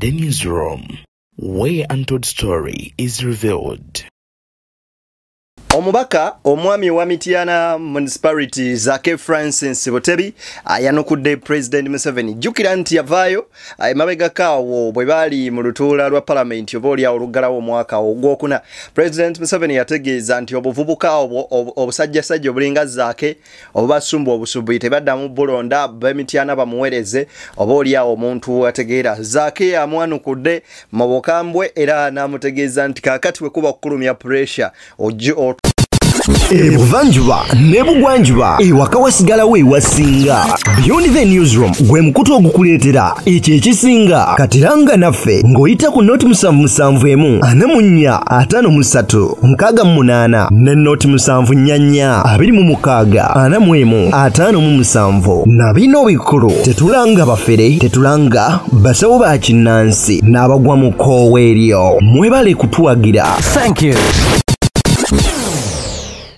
The newsroom, where untold story is revealed. Omubaka omwami wa Mityana Municipality Zaake Francis Butebi ayanukudde President Museveni. Jjukira nti yavaayo emabegako awo bwe baali mu lutuula lwa Palamenti oba oliawo oluggalawo omwaka ogwokuna. President Museveni yategeeza nti obuvubuka obwo obusajjasajja obulinga Zaake obubasumba obusubuyi tebaddamu bulonda, b'Emityana bamuweereze oba oliawo omuntu ategeera. Zaake amwanukudde mu bukambwe era n'amutegeeza nti kaakati bwe kuba okukulumya pressure ojje Ebuvanjuba nebugwanjuba ewaka wasigalawo ewasinga. Beyond the Newsroom gwe mukutu ogukuleetera ekyo ekisinga. Katiranga naffe ng'oyita ku 071 44 53 68 ne 074 26 41 57. Na bino bikulu tetulanga bafere, tetulanga basawo ba kinnansi n'abagwa mu kkoowe eryo. Mwebale kutuwagira. Thank you.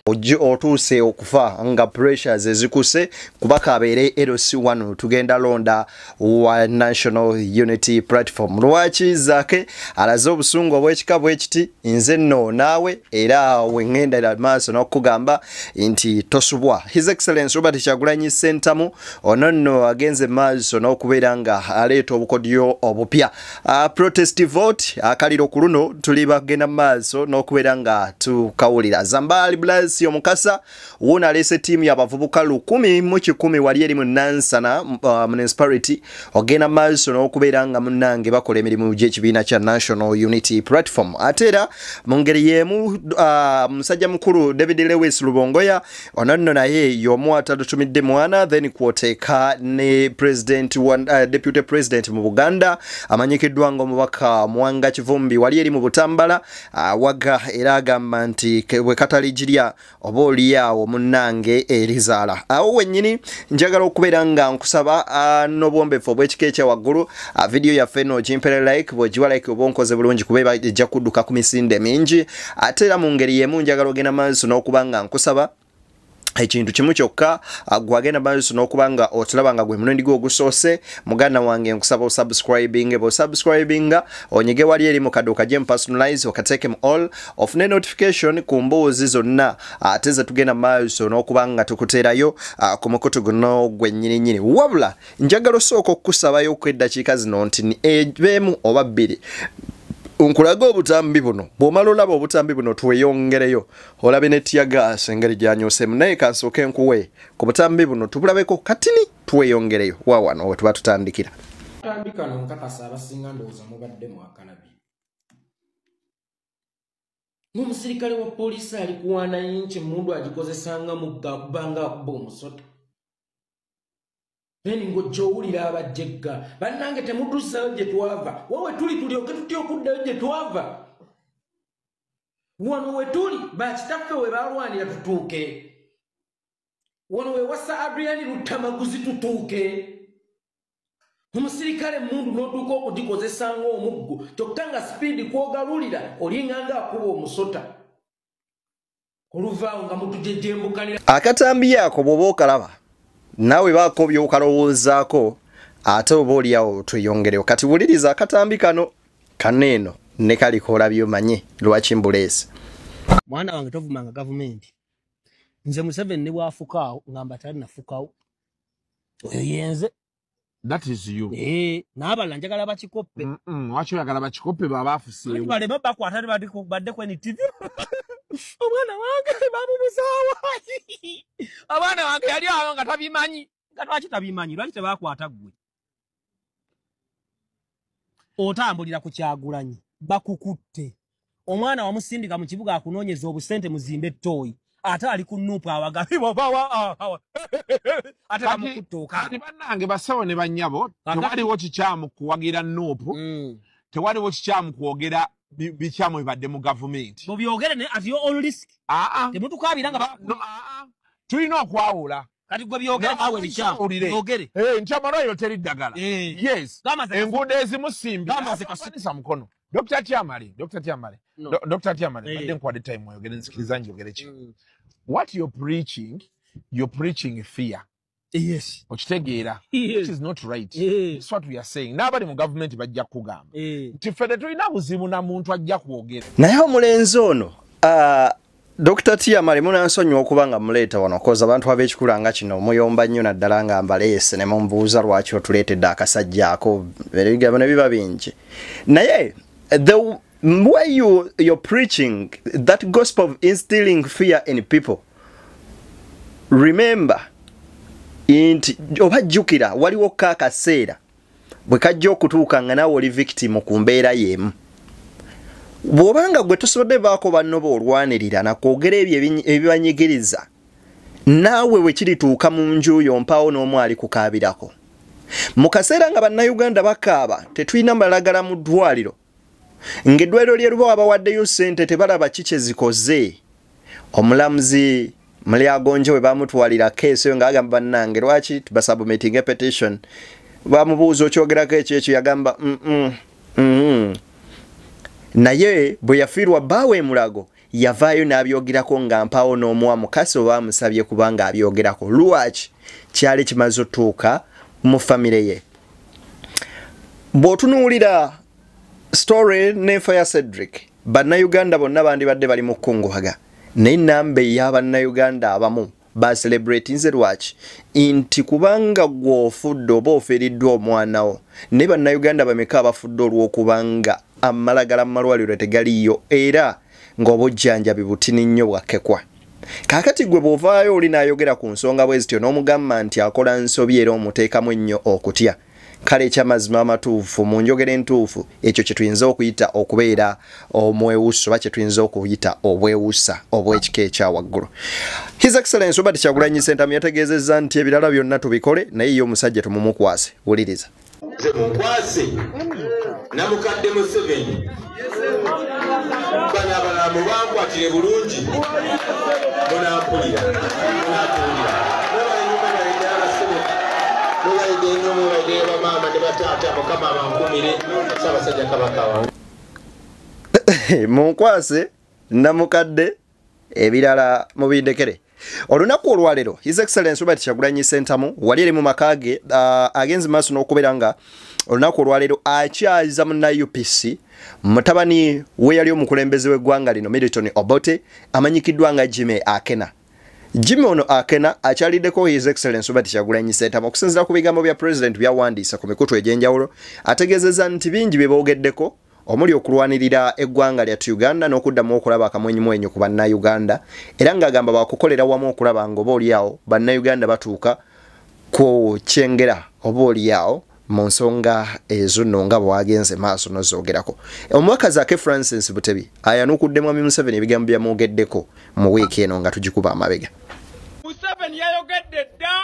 Ojje otuuse okufa nga pressures ezikuse kubaka abeere LC1 tugenda londa wa National Unity Platform. Lwaki Zaake alaze obusungu obw'ekika bw'ekiti? Nze nno naawe era wengenda maaso n'okugamba nti tosubwa. His Excellence Robert Kyagulanyi Ssentamu ono nno agenze maaso n'okubeera nga aleeta obukodyo obupya. Protest vote akaliro ku luno tuli bagenda maaso n'okubeera nga tukawulira. Zambali Blas Omukasa wuno aleese ttiimu y'abavubuka 1,100 wali eri mu Nansana Municipality ogenda maaso n'okubeera nga munnange bakola emirimu gy'ekibiina kya National Unity Platform. Ate era mu ngeri y'emu musajja mukulu David Lewis Lubongoya ono nno naye y'omu atatutumidde mwana, then kwoteeka ne president deputy president mu Buganda amanyikiddwa ng'omubaka Muwanga Kivumbi wali eri mu Butambala waga era agamba nti bwe kataligirya oba oliawo munnange erizaala. Awo wennyini njagala okubeera nga nkusaba n'obwombefu obw'ekika ekya waggulu, vidiyo yaffe eno ogimpere like, bw'ogiwa like oba onkoze bulungi kuba ejja kudduka ku misinde mingi. Ate era mu ngeri y'emu njagala ogenda maaso n'okuba nga nkusaba ekintu kimu kyokka, gwagenda maaso n'okuba nga otulaba nga gwe mulundi gwo ogusoose, muganda wange nkusaba osubscribing. Bw'osubscribinga onyige wali eri mu kaduuka gye personalize okateeke mu all ofune notification ku mboozi zonna ate ze tugenda maaso n'okuba nga tukuteerayo ku mukutu guno gwe nnyini nnyini. Wabula njagala osooka okukusabayo okw'eddakiika zino nti ebeemu oba bbiri nkulaga obutambi buno. Bw'omala olaba obutambi buno tweyongereyo olabe ne teargas engeri gy'anyoseemu, naye kansooke nkuwe ku butambi buno tubulabeko katini tweyongereyo wa wano we tuba tutandikira. Akatambi kano nkakasa abasinga ndowooza mubadde mwakalabye. N'omusirikale wa poliisi ali kuwaana yinki emmundu agikozesanga mugga akubanga akuba omusota. Then ng'ojja owulira abajjegga bannange temutuzzayo gye twava, wawe tuli tulyoke tutya okuddayo gye twava. Wano we tuli bakitaffe we baalwanira tutuuke, wano we wassa Adrian Luttamaguzi tutuuke. Omusirikale emmundu n'otuuka okugikozesa ng'omuggo kyokka nga sipiidi kw'ogalulira olinga ng'akuba omusota. Oluvaawo nga mutujejembukanira. Akatambi ako bw'oba okalaba naawe baako by'okalowoozaako ate oba oliawo tweyongereyo. Kati wuliriza akatambi kano eno ne kaliko olabye omanye lwaki mbuleese. Mwana wange tovumanga gavumenti. Nze Museveni ne bw'afukaawo ngamba talinafukawo. Oyo yenze. That is you. N'abalala njagala bakikoppe. Lwaki oyagala bakikoppe baba afuseewo? Baleme bakwata badde ku NTV. Omwana wange bamubuzaawa. Omwana wange yali awo nga tabimanyi. Nga lwaki tabimanyi? Lwaki tebakwata ggwe? Otambulira ku Kyagulanyi bakukutte. Omwana wamusindika mu kibuga akunoonyeza obusente muzimbe ettooyi. Ate ali ku NUP awagabi ate bamukuttuuka. Kati bannange basawo ne bannyabo, tewaliwo kikyamu kuwagira NUP, tewaliwo kikyamu kwogera bikyamu bibadde mu gavumenti. Mubyogere naye at your own risk. Temutukaabira nga tulina okwawula. Kati gwe byogere naawe bikyamu. Byogere. Nti amalwaliro teri ddagala. Yes. Enguudo ezimu simbi. Mukono. Dr. Tiamale, Dr. Tiamale, Dr. Tiamale, badde nkuwadde time oyogere, nzikiriza njogere ki. What you're preaching fear. Yes. Okitegeera. Which is not right. That's what we are saying. N'abali mu gavumenti bajja kugamba nti ffe tetulina buzibu na muntu ajja kwogera. Naye omulenzi ono Dr. Tamale munansonyiwa okuba nga muleeta wano koza abantu ab'ekikula nga kino muyomba nnyo naddala nga mbaleese ne mumbuuza lwaki otuleetedde akasajja ako, ebigambo ne biba bingi. Naye the way you're preaching that gospel of instilling fear in people, remember nti oba jjukira waliwo kaakaseera bwe kajja okutuuka nga naawe oli victim ku mbeera y'emu. Bw'obanga gwe tosobodde baako banno b'olwanirira nakwogera ebyo ebibanyigiriza, naawe bwe kirituuka mu nju yo mpaawo n'omu ali kukaabirako. Mu kaseera nga bannayuganda bakaaba tetulina malagala mu ddwaliro, ng'eddwaliro ly'e Lubawa bawaddeyo ssente tebalaba ki kye zikoze. Omulamuzi Mulyagonje we bamutwalira keesi eyo ng'agamba bannange lwaki basubmitting petition, bamubuuza okyogerako ekyo ekyo yagamba Naye bwe yafiirwa bbaawe e Mulago yavaayo n'abyogerako nga mpaawo n'omuwa mukasi oba amusabye kubanga abyogerako. Lwaki? Kyali kimaze otuuka mu famire ye. Bw'otunuulira story n'enfa ya Cedric, bannayuganda bonna bandibadde bali mu kkungubaga, naye ennamba ey'abannayuganda abamu bacelebratinze. Lwaki? Nti kubanga gwe ofudde oba ofiiriddwa omwana wo, naye bannayuganda bameka abafudde olw'okubanga amalagala mu malwaliro tegaliyo era ng'obujjanjabi butini nnyo bwakkekwa. Kaakati gwe bw'ovaayo oli n'ayogera ku nsonga bwe zityo n'omugamba nti akola nsobi era omuteekamu ennyo okutya, kale ekyamazima amatuufu mu njogera entuufu ekyo kye tuyinza okuyita okubeera omwewusa oba kye tuyinza okuyita obwewusa obw'ekika ekya waggulu. His Excellency Robert Kyagulanyi Ssentamu yategeezezza nti ebirala byonna tubikole naye ye omusajja tumumukwase. Wuliriza. Nze mukwase namukadde Museveni, bano abalala mubankwatire bulungi, munampulira munatuwulira. Mubalidde nnyo, mubalidde bamaama ne bataata, Mukama abankumire, Ssaabasajja Kabaka wange. Munkwase namukadde ebirala mubindekere. Olunaku olwaleero His Excellency Robert Kyagulanyi Ssentamu wali eri mu maka ge agenze maaso n'okubeera nga olunaku olwaleero akyaza munna UPC mutabani we yali omukulembeze w'eggwanga lino Milton Obote amanyikiddwa nga Jimmy Akena. Jimmy ono Akena akyaliddeko His Excellency Robert Kyagulanyi Ssentamu. Okusinziira ku bigambo bya President byawandiisa ku mikutu egy'enjawulo, ategeezezza nti bingi bye boogeddeko omuli okulwanirira eggwanga lyattu Uganda n'okuddamu okulaba akamwenyumwenyu ku bannayuganda, era ng'agamba bakukolera wamu okulaba ng'oba oliawo bannayuganda batuuka ku kyengera oba oliawo mu nsonga ezo nno nga bwagenze maaso n'ozoogerako. Omubaka Zaake Francis Butebi ayanukudde Mwami Museveni ebigambo byamwogeddeko mu wiiki eno nga tugikuba amabega. Museveni yayogedde dda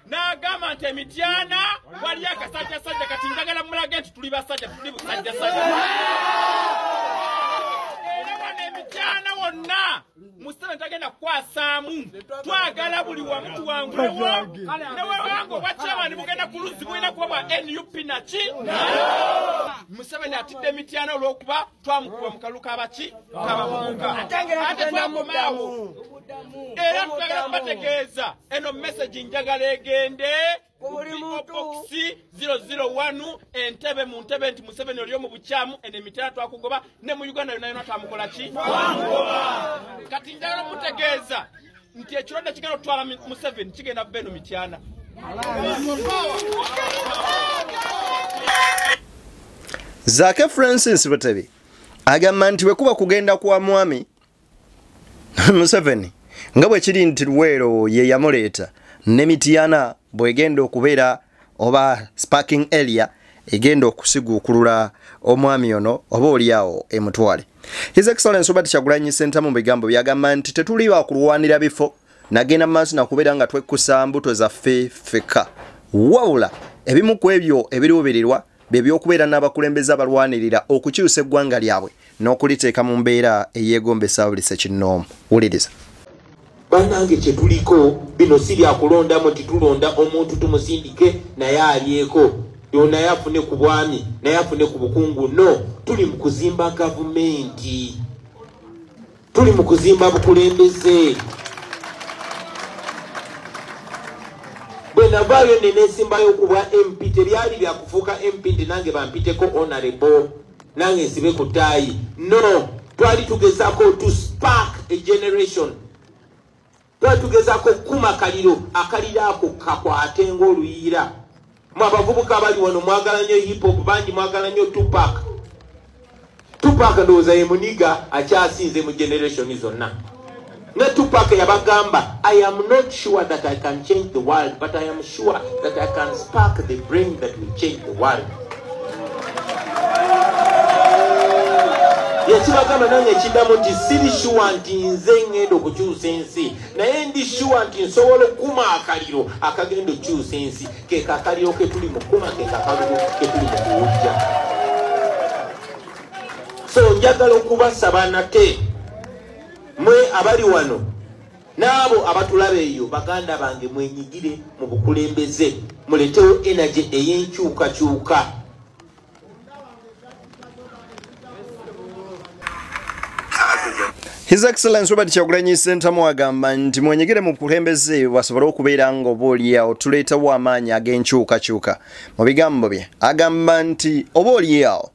n'agamba nti emityana wali akasajjasajja, kati njagala mulage nti tuli basajja, tuli busajjasajja. Era wano emityana wonna Museveni tagenda kukwasaamu, twagala buli wamu tuwangulewo, ne wewanga obwa chairman bugenda ku luzzi bulina kuba bwa NUP naki. Museveni atidde emityana olw'okuba twamukuba mu kalulu k'abaki k'abavubuka, ate twakomaawo. Era twagala kubategeeza eno message njagala egende box 001 Entebbe mu Ntebe nti Museveni oli mu bukyamu, eno emityana twakugoba ne mu Uganda yonna yonna twamukola ki? Twamugoba. Kati njagala mutegeeza nti ekirwadde kigenda okutwala Museveni kigenda kuba eno mityana. Zaake Francis Butebi agamba nti bwe kuba kugenda kwa mwami Museveni nga bwe kiri nti Luweero ye yamuleeta ne Mityana bw'egenda okubeera oba sparking area egenda okusiguukulula omwami ono oba oliawo emutwale. His Excellency Robert Kyagulanyi Ssentamu mu bigambo byagamba nti tetuli bakulwanira bifo nagenda maaso nakubeera nga twekkusa mbuto zaffe ffekka, wabula ebimu ku ebyo ebiruubirirwa bye by'okubeera n'abakulembeze abalwanirira okukyusa eggwanga lyabwe n'okuliteeka mu mbeera eyeegombesa buli ssekinnoomu. Wuliriza. Bannange kye tuliko bino si byakulondamu nti tulonda omuntu tumusindike naye alyeko, naye afune ku bwami, naye afune ku bukungu. No, tuli mu kuzimba gavumenti, tuli mu kuzimba bukulembeze. Bwe navaayo ne neesimbayo ku bwa MP, tebyali bya kufuuka MP nti nange bampiteko honorable, nange nsibe ku ttaayi. No, twali tugezaako to spark a generation. Twali tugezaako okukuma akaliro, akaliro ako kakwate ng'oluyiira. Mwe abavubuka abali wano mwagala nnyo hip hop, bangi mwagala nnyo Tupac. Tupac ndowooza ye muniga akyasinze mu generation zonna. Ne Tupac yabagamba, I am not sure that I can change the world, but I am sure that I can spark the brain that will change the world. Yakibagamba nange ekiddamu nti siri sure nti nze ngenda okukyusa ensi, naye ndi sure nti nsobola okukuma akaliro akagenda okukyusa ensi. Ke kakaliro ke tuli mu kkuma, ke kakaliro ke tuli mu kuwujja. So njagala okubasaba nate mwe abali wano n'abo abatulaba eyo, baganda bange, mwenyigire mu bukulembeze, muletewo energy ey'enkyukakyuka. His Excellency Robert Kyagulanyi Ssentamu agamba nti mwenyigire mu bukulembeze basobole okubeera nga oba oliawo tuleetawo amaanyi ag'enkyukakyuka. Mu bigambo bye agamba nti oba oliawo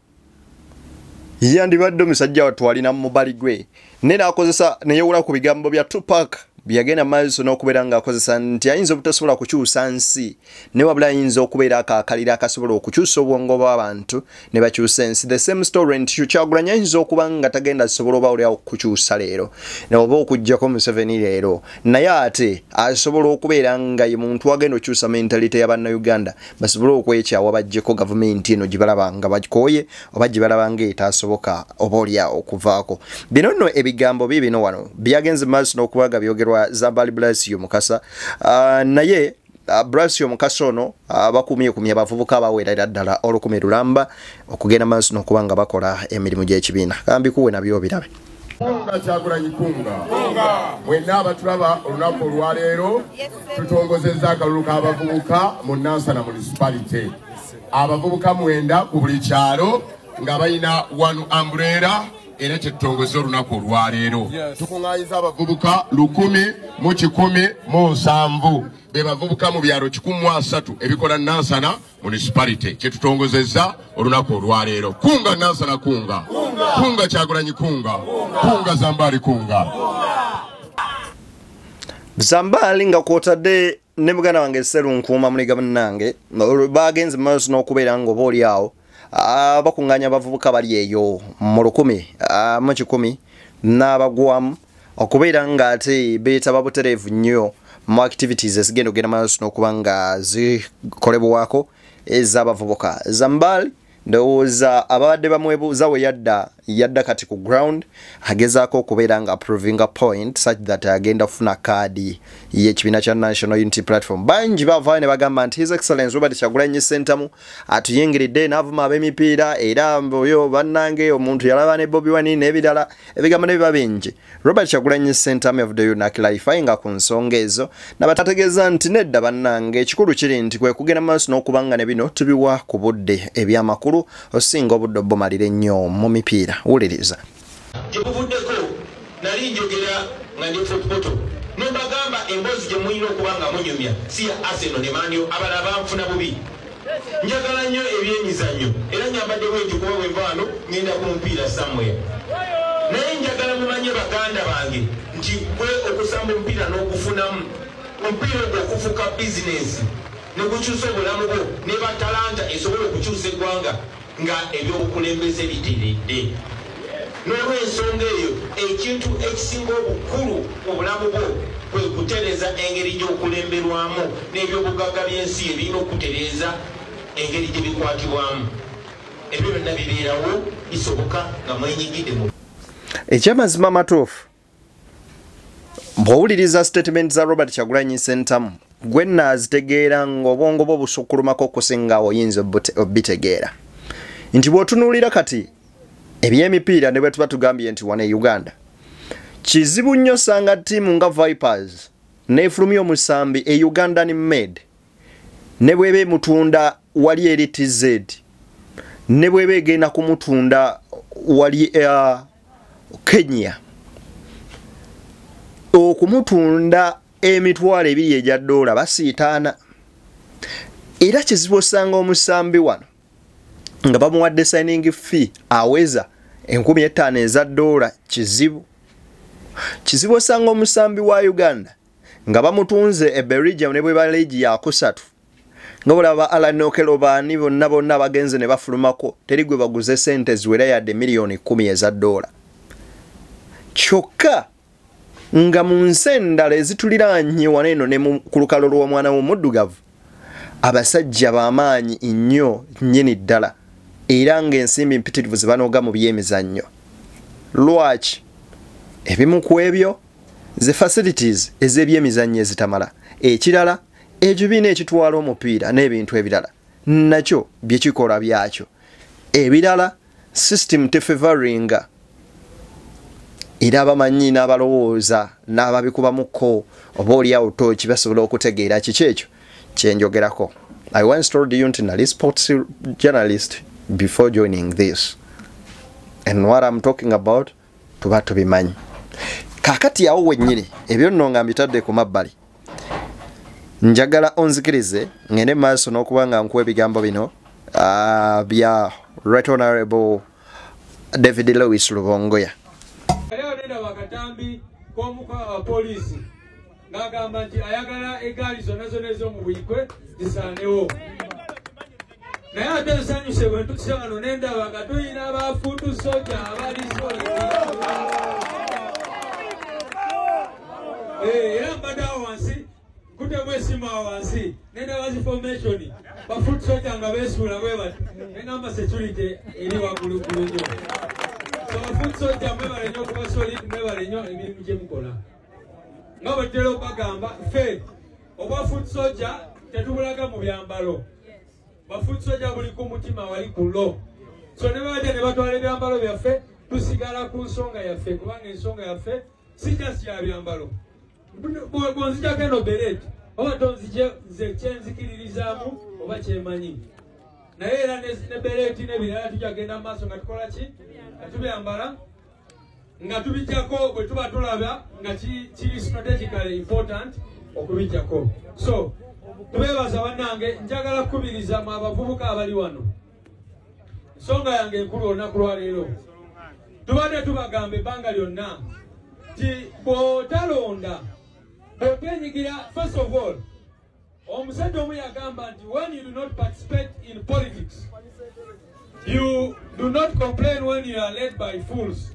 yandibadde omusajja wattu alina mu mubali gwe, naye n'akozesa neyewula ku bigambo bya Tupac byagenda maaso n'okubeera ng'akozesa nti ayinza obutasobola kukyusa nsi, ne wabula ayinza okubeera akaakalira akasobola okukyusa obwongo bw'abantu ne bakyusa ensi. The same story nti Kyagulanyi ayinza okuba nga tagenda sobola oba oliawo kukyusa leero oba okuggyako Museveni leero, naye ate asobola okubeera nga ye muntu agenda okukyusa mentality ya bannayuganda basobole okwekyawa baggyeko gavumenti eno gye balaba nga bagikooye oba gye balaba nga etasoboka oba oliawo okuvaako. Bino nno ebigambo biibino wano byagenze maaso n'okuba nga byogerwa Zambali Blasio Mukasa. Naye Blasio Mukasa ono bakumyekumye abavubuka abawerera ddala 1000 lulamba okugenda maaso n'okuba nga bakola emirimu gy'ekibiina. Kambi kuwe nabyo birabe. Kunga Kyagulanyi kunga. Mwenna abatulaba olunaku olwaleero tutongozezza akalulu k'abavubuka mu Nansana Municipality. Abavubuka 9 ku buli kyalo nga balina one umbrella, era kyetutongoza olunaku olwaleero. Tukuŋŋaanyiza abavubuka 1,117 be bavubuka mu byalo 130 ebikola Nansana Municipality. Kyetutongozezza olunaku olwaleero. Kunga Nansana kunga. Kunga Kyagulanyi kunga. Kunga Zambali kunga. Zambali nga kwotadde ne muganda wange Sserunkuuma muliga munnange bagenze maaso n'okubeera ng'oba oli awo bakuŋŋaanya abavubuka bali eyo mu 1,000 mu 1,000 n'abagwamu okubeera ng'ate beetaba butereevu nnyo mu activities ezigenda okugenda maaso n'okuba nga zikolebwako ez'abavubuka. Zambali ndowooza ababadde bamwebuuza we yadda kati ku ground agezaako okubeera nga approving a point such that agenda kufuna kaadi y'ekibiina kya National Unity Platform. Bangi bavaayo ne bagamba nti His Excellency Robert Kyagulanyi Ssentamu atuyingiridde n'avuma ab'emipiira, era oyo bannange omuntu yalaba ne Bobi Wine n'ebirala, ebigambo ne biba bingi. Robert Kyagulanyi Ssentamu yavuddeyo n'aclarifyinga ku nsonga ezo n'abatategeeza nti nedda bannange, ekikulu kiri nti kwe kugenda maaso n'okuba nga ne bino tubiwa ku budde eby'amakulu osinga obudde obumalira ennyo mu mipiira. Wuliriza. Gye buvuddeko nali njogera nga ndi Fort Portal ne mbagamba emboozi gye mulina okuba nga munyumya si ya Arsenal ne Man U, abalala banfuna bubi. Njagala nnyo ebyemizannyo era nyambadde bwenti kuba bwe nva wano ngenda ku mupiira somewhere. Naye njagala mumanye baganda bange nti gwe okusamba omupiira n'ogufunamu, omupiira ogwo okufuuka bizinensi ne gukyusa obulamu bwo ne batalanta esobola okukyusa eggwanga nga ebyobukulembeze biteredde. N'olw'ensonga eyo ekintu ekisinga obukulu mu bulamu bwo kwe kutereeza engeri gy'okulemberwamu n'ebyobugagga by'ensi ebirina okutereeza engeri gye bikwatibwamu. Ebyo byonna bibeerawo bisoboka nga mwenyigidde mu Ekyamazima amatuufu, bw'owuliriza statement za Robert Kyagulanyi Ssentamu gwe naazitegeera ng'obwongo bwo busukkulumako okusinga oyinza obitegeera nti bw'otunuulira kati ebyemipiira ne bwe tuba tugambye nti wano e Uganda kizibu nnyo sanga ttiimu nga Vipers n'efulumya omusambi e Ugandan made ne bw'eba emutunda wali eri TZ ne bw'eba egenda kumutunda wali Kenya okumutunda emitwalo 2 egya dola basiitaana. Era kizibu osanga omusambi wano nga bamuwadde signing fee aweza 5,000 eza dola. Kizibu. Kizibu osanga omusambi wa Uganda nga bamutunze e Belgium ne bwe ba league ya kusatu, nga bolaba Alan Okello baani bonna bonna bagenze ne bafulumako, teri gwe baguze sente ziwera yadde miliyoni 10 eza dola. Kyokka nga mu nsi endala ezituliraanye wano eno ne ku lukalo lw'omwana w'omuddugavu, abasajja b'amaanyi nnyo nnyini ddala, era ng'ensimbi mpitirivu ze banooga mu byemizannyo. Lwaki? Ebimu ku ebyo ze facilities ez'ebyemizannyo ezitamala, ekirala ekibiina ekitwala omupiira n'ebintu ebirala nakyo bye kikola byakyo, ebirala system tefevaringa, era abamanyi n'abalowooza n'ababikubamuko oba oliawo tooki basobola okutegeera kiki ekyo kyenjogerako. I once told you nti nali sports journalist before joining this, and what I'm talking about tuba tubimanyi. Kakati awo wennyini ebyo nno nga mbitadde ku mabbali, njagala onzikirize ngende maaso n'okuba nga nkuwa ebigambo bino bya Right Honorable David Lewis Rubongoya. Leo nenda wakatambi k'omuka wa poliisi ng'agamba nti ayagala eggaali zonna zonna ez'omu Buikwe zisaanewo. Naye ate nsanyuse bwe ntuuse wano ne ndaba nga tulina ba foot soldier abali solid. Era mbadde awo wansi nkutemu esimu awo wansi ne ndaba zi formation ba foot soldier nga beesuula bwe bati, ne ngamba security eri wagguluggulu nnyo. So ba foot soldier mwebale nnyo okuba solid, mwebale nnyo emirimu gye mukola. Nga bwe tutera okubagamba ffe obwa foot soldier tetubulaga mu byambalo, ba foot soldier buli ku mutima wali ku lo. So ne bajja ne batwala ebyambalo byaffe, tusigala ku nsonga yaffe, kubanga ensonga yaffe si just ya byambalo. Bw'onzijjako eno beret oba tonzije nze kyenzikiririzaamu oba kyemanyi, naye era ne bereti n'ebirala tujja kugenda mu maaso nga tukola ki, nga tubyambala, nga tubijjako bwe tuba tulaba nga kiri strategically important okubijjako. So tubeebaza bannange, njagala kukubiriza mu abavubuka abali wano. Ensonga yange enkulu olunaku lwaleero, tubadde tubagamba ebbanga lyonna nti bw'otalonda, bw'otenyigira, first of all, omusajja omu yagamba nti when you do not participate in politics, you do not complain when you are led by fools.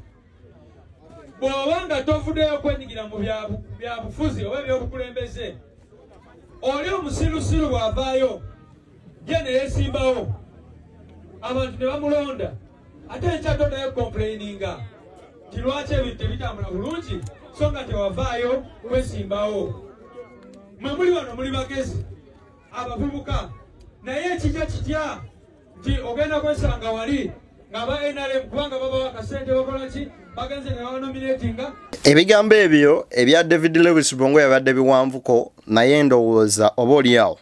Bw'oba nga tovuddeyo kwenyigira mu byabufuzi oba ebyobukulembeze, oli omusirusiru bw'avaayo ye ne yeesimbawo, abantu ne bamulonda, ate enkya toddayo complaininga nti lwaki ebintu tebitambula bulungi, so nga tewavaayo kwesimbawo. Mwe muli wano muli bagezi abavubuka, naye ekijja kitya nti ogenda kwesanga wali ng'aba NRM kubanga babawa akasente bakola ki, bagenze ne babanominatinga. Ebigambo ebyo ebya David Lewis Rubongoya yabadde biwanvuko, naye ndowooza oba oliawo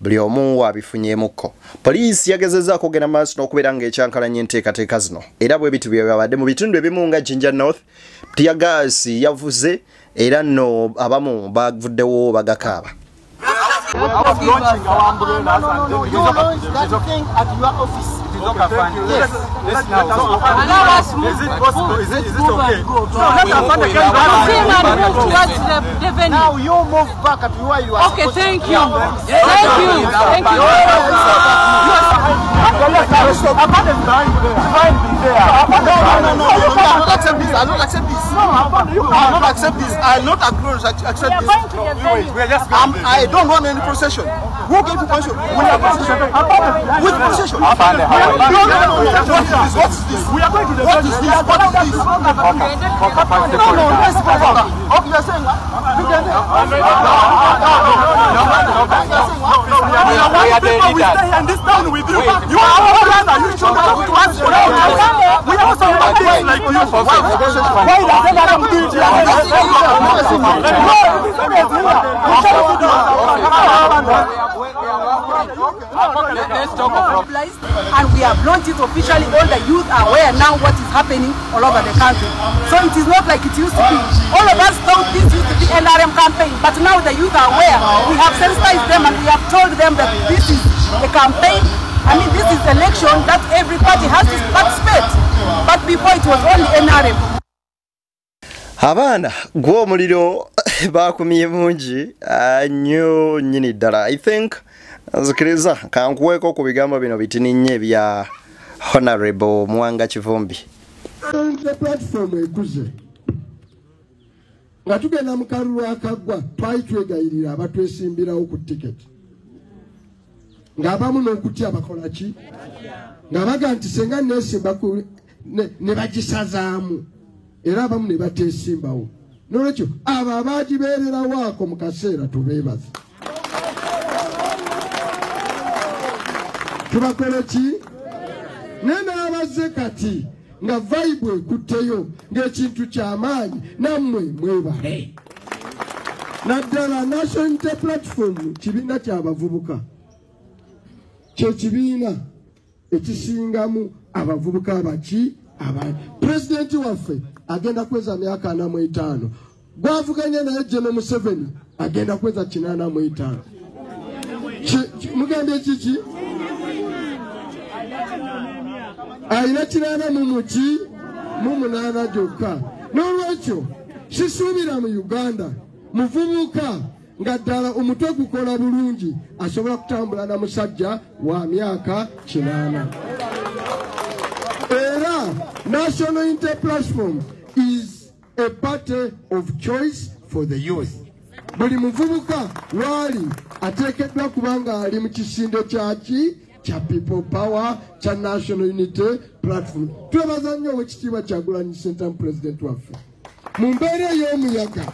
buli omu wabifunyeemukko. Poliisi yagezezzaako okugenda maaso n'okubeera ng'ekyankalanya enteekateeka zino, era bwe bityo bye byabadde mu bitundu ebimu nga Jinja North, tear-gas yavuze era nno abamu bavuddewo bagakaaba. Now you move back at where you are. Okay, thank you. Thank you. Thank you. No, I don't accept this. I don't accept this. I don't accept this. I not accept this. I don't want any procession. Who gave you permission? Which procession? No. What is this? What is this? We are going to the What is this? What is this? No, let's go back. Okay, you are saying what? You can. We are the leaders. We stay in this town with you. You are our brother. You should talk to us. We are also human beings like you. Why does anyone do it? No, it is not here. Let's talk about and we have launched it officially. All the youth are aware now what is happening all over the country. So it is not like it used to be. All of us thought this used to be NRM campaign, but now the youth are aware. We have sensitized them and we have told them that this is a campaign. I mean, this is election that every party has to participate. But before it was only NRM. Abaana gw'omuliro bakumye mungi nnyo nnyini ddala. I think nzikiriza kankuweeko ku bigambo bino bitini nnyo ebya Honorable Muwanga Kivumbi. Platform ekuze nga tugenda mu kalulu akaggwa twali twegayirira abatwesimbirawo ku tiketi ng'abamu n'okutya bakola ki nga baga nti senga neesimba ne bagisazaamu era abamu ne bateesimbawo. N'olwekyo abo abagibeererawo ako mu kaseera tubeebaze. Tubakole ki? Naye n'abazze kati nga vibe ekutteyo ng'ekintu ky'amaanyi nammwe mwebale. Naddala National Unity Platform kibiina ky'abavubuka, kye kibiina ekisingamu abavubuka abaki abangi. Pulezidenti waffe agenda kweza myaka 45, gwavuganye naye General Museveni agenda kweza 85. Mugambye kiki? Ayina 88 gyokka. N'olwekyo sisuubira mu Uganda muvubuka nga ddala omutwe gukola bulungi asobola kutambula na musajja wa myaka 80. Era National Unity Platform is a party of choice for the youth. Buli muvubuka waali ateekeddwa kubanga ali mu kisinde kyaki kya People Power kya National Unity Platform. Twebaza nnyo Oweekitiibwa Kyagulanyi Ssentamu President waffe. Mu mbeera ey'omuyaga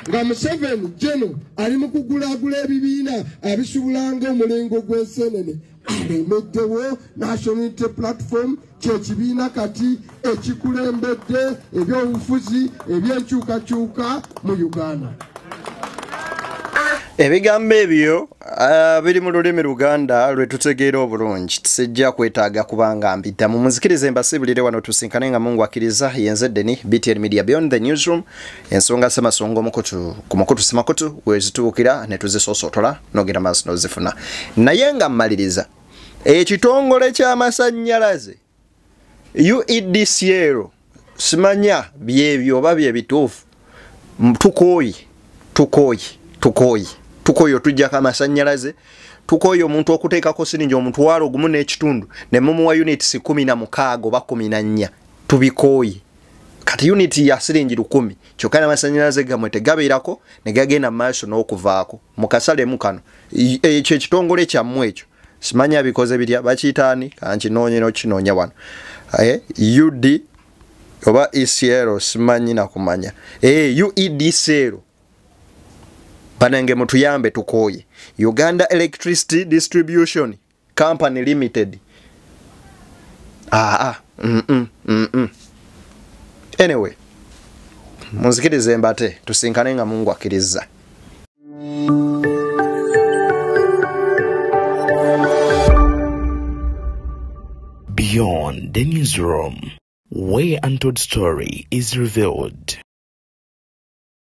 nga Museveni General ali mu kugulaagula ebibiina abisubulanga omulengo gw'ensenene, alemeddewo National Unity Platform kye kibiina kati ekikulembedde ebyobufuzi ebyenkyukakyuka mu Uganda. Ebigambo ebyo biri mu lulimi Luganda lwe tutegeera obulungi, tisijja kwetaaga kubanga mbiddamu. Munzikirize mbasibulire wano tusinkane nga Mungu akkiriza. Yenze Deni, BTN Media Beyond the Newsroom. Ensonga ssemasonga omukutu ku mukutu semakutu wezituukira ne tuzisosotola n'ogenda maaso n'ozifuna. Naye nga mmaliriza, ekitongole ky'amasannyalaze UEDCL simanya byebyo oba bye bituufu, tukooye tukooye tukooye tukooye otujjako amasannyalaze, tukooye omuntu okuteekako siringi 1,500 ne mumuwa units 16 oba 14, tubikooye. Kati unit ya siringi 1000 kyokka n'amasannyalaze gammwe tegabeerako ne gagenda mu maaso n'okuvaako. Mukasalemu kano ekyo ekitongole kyammwe ekyo simanya bikoze bitya, bakiyita ani? Kankinoonye n'okinoonya wano UD oba ECL simanyi nakumanya UEDCL. Banange mutuyambe tukooye. Uganda Electricity Distribution Company Limited. Anyway, munzikirize mbate tusinkane nga Mungu akkiriza. Beyond the Newsroom, where untold story is revealed.